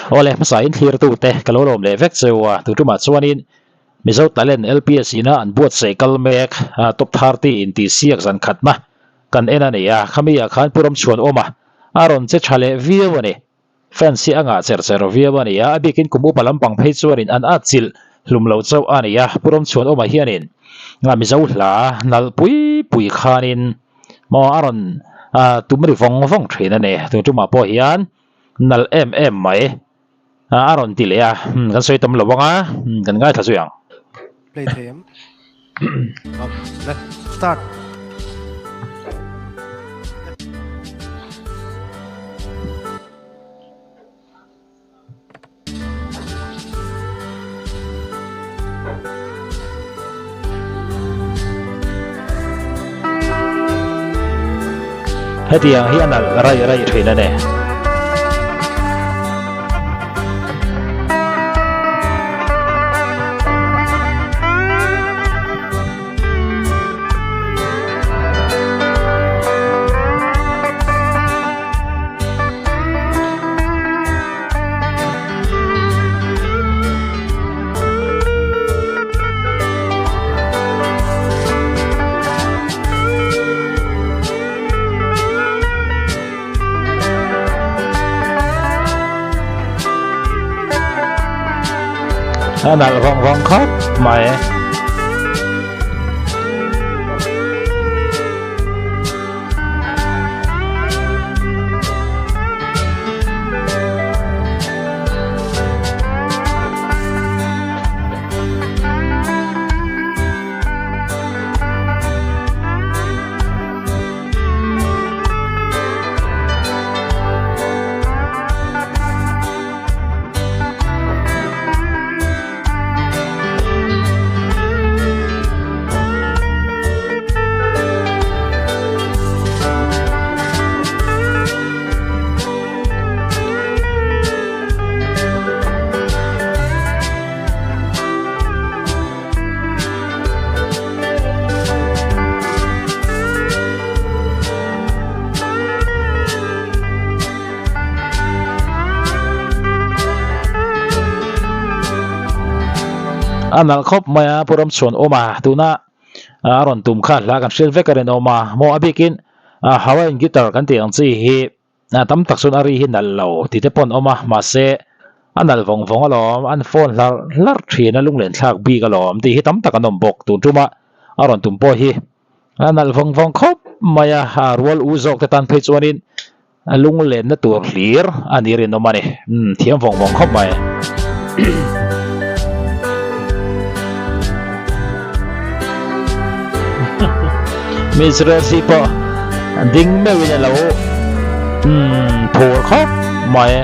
Awle hmasa in thlir tu te ka lo lawm leh vek cheu a, tu tumah chuanin Mizo Talent LPS ina an buatsaih kal mek Top 30 in tih siak zan khatna kan en a ni a, khami ah khan Pu Ramchhuanawma a rawn che tha leh viau a ni. Fans hi a ngah cher cher viau a ni a, a bikin kum upa lampang phei chuanin an at chilh hlum lo chauh a ni a, Pu Ramchhuanawma hianin Mizo hla nalh pui pui khanin maw a rawn tum ri vawng vawng thin a ni. Tun tumah pawh hian nalh em em mai a rawn ti leh a, kan sawi tam lo ang a, kan ngaithla zui ang. Play thei em? Start. Hetiang hi a nalh raih raih thin a ni. A nalh vawng vawng khawp mai. A nalh khawp mai a Pu Ramchhuanawm a tuna a rawn tum kha hla kan hriat vek a rinawm a maw a bikin Hawaiian guitar kan tih ang chi hi tam tak chuan a ri hi nalh lo tih te pawh an awm a mahse a nalh vawng vawng alawm an phone hlarh hlarh thin a lunglen thlak bik alawm tih hi tam tak an awm bawk tun tuma a rawn tum pawh hi a nalh vawng vawng khawp mai a rual u zawk te tan phei chuanin A lunglenna tur hlir a ni rinawm a ni. Umm thiam vawng vawng khawp mai. Miss Rosie pawh ding meuhin a lo umm phur khawp mai.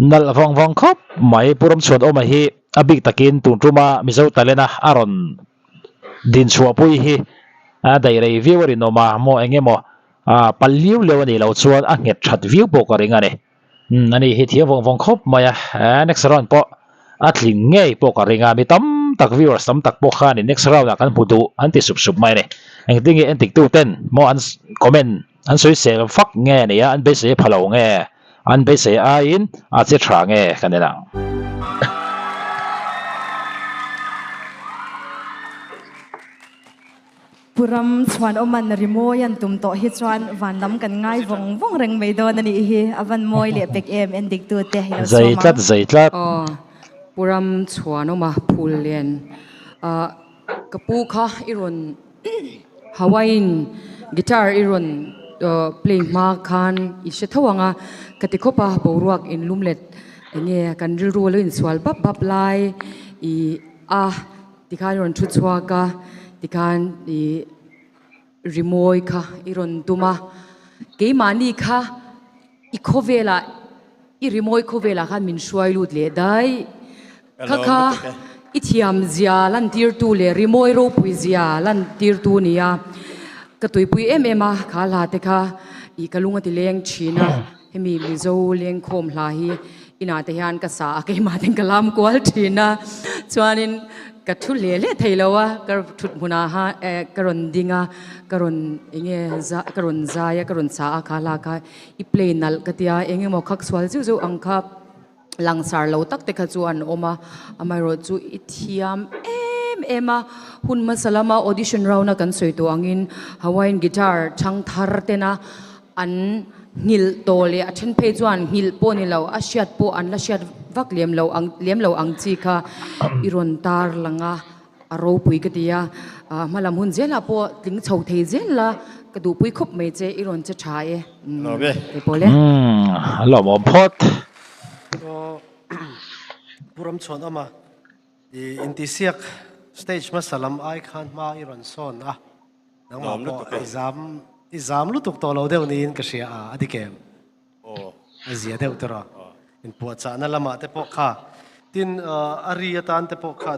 Nalh vawng vawng khawp mai Pu Ramchhuanawma hi a bik takin tun tuma Mizo talent a a rawn din chhuahpui hi. a daih rei viau a rinawm a, maw eng emaw ah pal liau liau a nih loh chuan a nghet that viau pawh ka ring a ni. Umm ani hi thiam vawng vawng khawp mai a, next round pawh a tling ngei pawh ka ring a, mi tam tak viewers tam tak pawh khanin next round ah kan hmu duh an ti sup sup mai a ni. Engtin nge entik tu ten maw an comment an sawisel fak nge a nia, an beisei a pha lo nge, an beisei aiin a che tha nge kan en ang. Pu Ram Chhuanawman rimawi an tum tawh hi chuan van lam kan ngai vawng vawng reng mai dawn a nih hi. A van mawi leh pek em en dik tu te i lo Zai sawm tlat ang. zai tlat. Aw Pu Ram Chhuanawma phul len ah ka pu kha i rawn Hawaiian guitar i rawn play hma khan i hre tho ang a ka ti khawp a boruak in lum let enge kan rilru a lo insual bap bap lai i a Tikhan i rawn thu chhuak a, tikhan i rimawi kha i rawn tum a, keimahni kha i khawvelah, i rimawi khawvelah khan min hruai lut leh daih. Kha kha i thiam zia lantirtu leh rimawi ropui zia lantirtu a ni a, ka tuipui em em a, kha hla te kha i ka lung a ti leng thin a. Hemi Mizo lengkhawm hla hi inah te hian ka sa a, keimah ten ka lam kual thin a, chuanin ka thu hle hle thei lo a, ka thut hmunah ha eh ka rawn ding a, ka rawn enge za ka rawn zai a, ka rawn sa a kha hla kha i play nalh ka tia, eng emaw khak sual zeuh zeuh ang kha langsar lo tak te kha chu an awm a, amaherawhchu i thiam em em a, hun hmasa lama audition round a kan sawi tawh angin Hawaiian guitar chhang thar tena An nghilh tawh leh a then phei chuan nghilh pawh ni lo, a hriat pawh an la hriat vak lem lo ang lem lo ang chi kha i rawn tar lang a, a ropui ka ti a, hma lam hun zelah pawh tling chho thei zel la ka duhpui khawp mai che i rawn che tha e kei pawh le. Umm a lawmawm phawt. Pu Ramchhuanawma i intihsiak stage hmasa lam ai khan hma i rawn sawn a. Nangmah pawh i zam i zam lutuk tawh lo deuh niin ka hria a, a dik em? Aw. A zia deuh tawh a. Inpuahchahna lamah te pawh kha tin a ri atan te pawh kha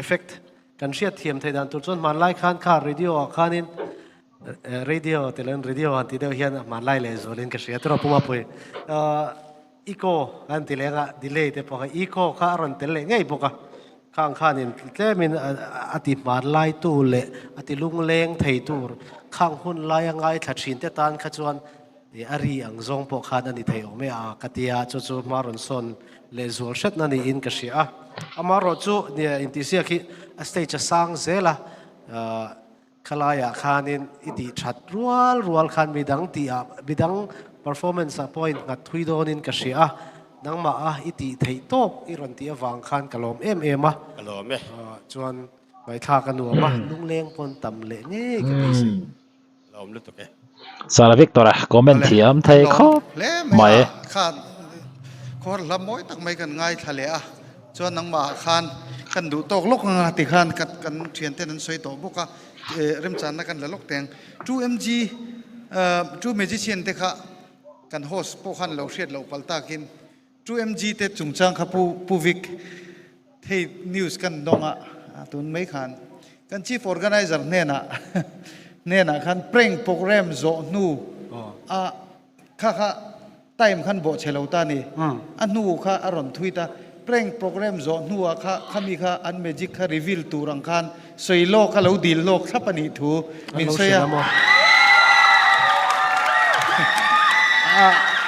effect kan hriat thiam theih dan tur chuan hmanlai khan kha radio ah khanin radio ti loin radio han tih deuh hian hmanlai leh zualin ka hria tawh a Pumapui. Echo an ti leng a, delay te pawh kha echo kha a rawn tel leh ngei bawk a, khang khanin tlemin a ti hmanlaitu leh a ti lungleng thei tur khang hun laia ngaithla thin te tan kha chuan a ri ang zawng pawh khan a ni thei awm e a ka ti a, chu chu hma rawn sawn leh zual hretna niin ka hria a. Amaherawhchu nia intihsiak hi a stage a sang zel a, Khalaiah khanin i tih that rual rual khan midang tihah midang performance ah pawh a innghat thui dawnin ka hria a, nangmah a i tih theih tawk i rawn tih avang khan ka lawm em em a. Ka lawm e. Chuan ngaihthlak a nuam a, lungleng pawn tam leh ngei ka beisei. Lawm lutuk e. Sir Victor a comment thiam thei khawp mai. Khan khuar hla mawi tak mai kan ngaithla leh a, chuan nangmah ah khan kan duh tawk lawk anga ti khan kan thian ten an sawi tawh bawk a, remchanna kan la lawk teng. Two MG Two Magician te kha kan host pawh khan lo hriat loh palh takin Two MG te chungchang kha Pu Pu Vic hei news kan dawng a, tun mai khan kan Chief Organizer hnenah hnenah khan prank program zawh hnu a kha kha time khan bawh chhe lo ta ni, a hnu kha a rawn thui ta, prank program zawh hnu ah kha khami kha an magic kha reveal tur ang khan sawi lawk a lo dil lawk thlap a nih thu min sawi a.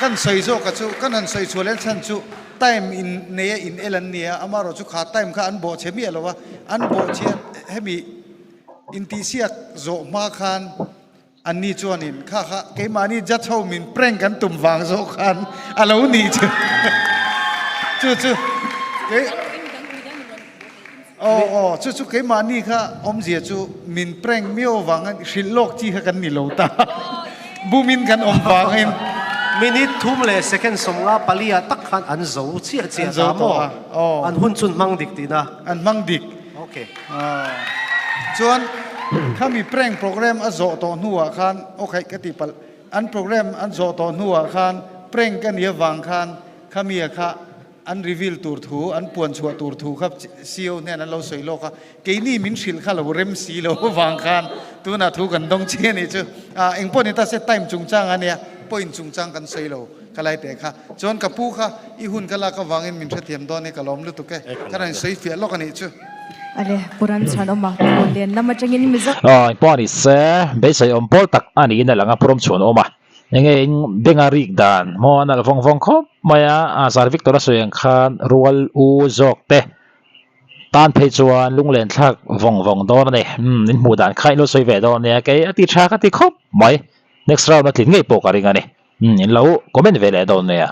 Kan sawi zawk a chu, kan han sawi chhuah leh chhan chu time in nei a in el an nia, amaherawh chu kha time kha an bawh chhe miah lo a, an bawh chhiat hemi intihsiak zawh hma khan Anni chuanin, Kha kha, keimahni judge ho min prank an tum vang zawk khan a lo nih chu. Chu chu kei Aw aw, chu chu keimahni kha awmzia chu min prank miau vanga hrilh lawk chi kha kan ni lo ta. Bumin kan awm vangin. Minute thum leh second 54 ah tak khan an zo chiah chiah ta maw? An hun chun hmang dik tihna. An hmang dik. Ok. Chuan khami prank program a zawh tawh hnuah khan aw khaih ka tih palh an program an zawh tawh hnuah khan prank a nih avang khan khamia kha. an reveal tur thu, an puan chhuah tur thu kha CEO hnen an lo sawi lawk a, keini min hrilh kha lo rem si lo vang khan tunah thu kan dawng chi a nih chu. Ah, eng pawh ni ta se time chungchang a nia, point chungchang kan sawi lo ka lai teh kha. Chuan ka pu kha i hun ka lak avangin min hrethiam dawn i ka lawm lutuk e, ka rawn sawi fiah lawk a nih chu. Ale, Pu Ramchhuanawma, Phullen lam atangin Mizo. Aw, eng pawh a ni se, beisei awm pawl tak a niin a lang a, Pu Ramchhuanawma. Enge in benga rik dan maw a nalh vawng vawng khawp mai a, a Sir Victor a sawi ang khan rual u zawk te tan phei chuan lunglen thlak vawng vawng dawn a ni. Umm in hmuh dan kha in lo sawi ve dawn nia kei a ti tha ka ti khawp mai. Next round a tlin ngei pawh ka ring a ni. Umm in lo comment ve leh dawn nia.